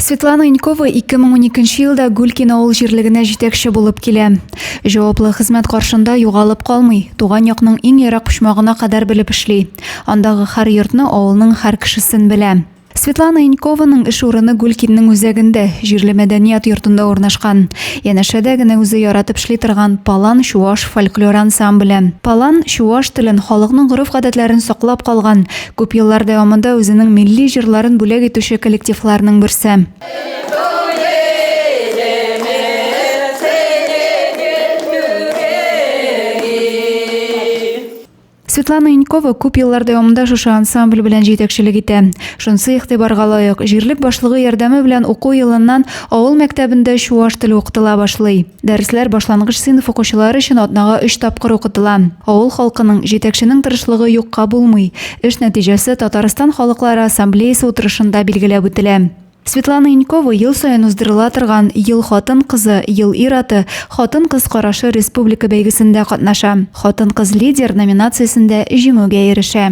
Светлана Инькова 2012 елда Гулькин авыл җирлегенә җитәкче булып килә. Җаваплы хезмәт каршында югалып калмый, туган якның иң ерак почмагына кадәр белеп эшли. Андагы һәр йортны, авылның һәр кешесен белә. Светлана Инькованың эш урыны Гулькинның үзәгендә, җирле мәдәният йортында урнашкан. Янәшәдә генә үзе яратып эшли торган Палан чуаш фольклор ансамбле. Палан, чуаш телен, халыкның гореф-гадәтләрен саклап калган, күп еллар дәвамында үзенең милли җырларын бүләк итүче коллективларның берсе. Светлана Инькова күп еллар дәвамында шушы ансамбль белән җитәкчелек итә. Шунысы игътибарга лаек, җирлек башлыгы ярдәме белән уку елыннан авыл мәктәбендә чуаш теле укытыла башлый. Дәресләр башлангыч сыйныф укучылары өчен атнага өч тапкыр укытыла. Авыл халкының, җитәкченең тырышлыгы юкка булмый. Эш нәтиҗәсе Татарстан халыклары ассамблеясе утырышында билгеләп үтелә. Светлана Инькова ел саен уздырыла торган Ел хатын-кызы, ел ир-аты, Хатын-кыз карашы республика бәйгесендә катнаша. Хатын-кыз лидер номинациясендә җиңүгә ирешә.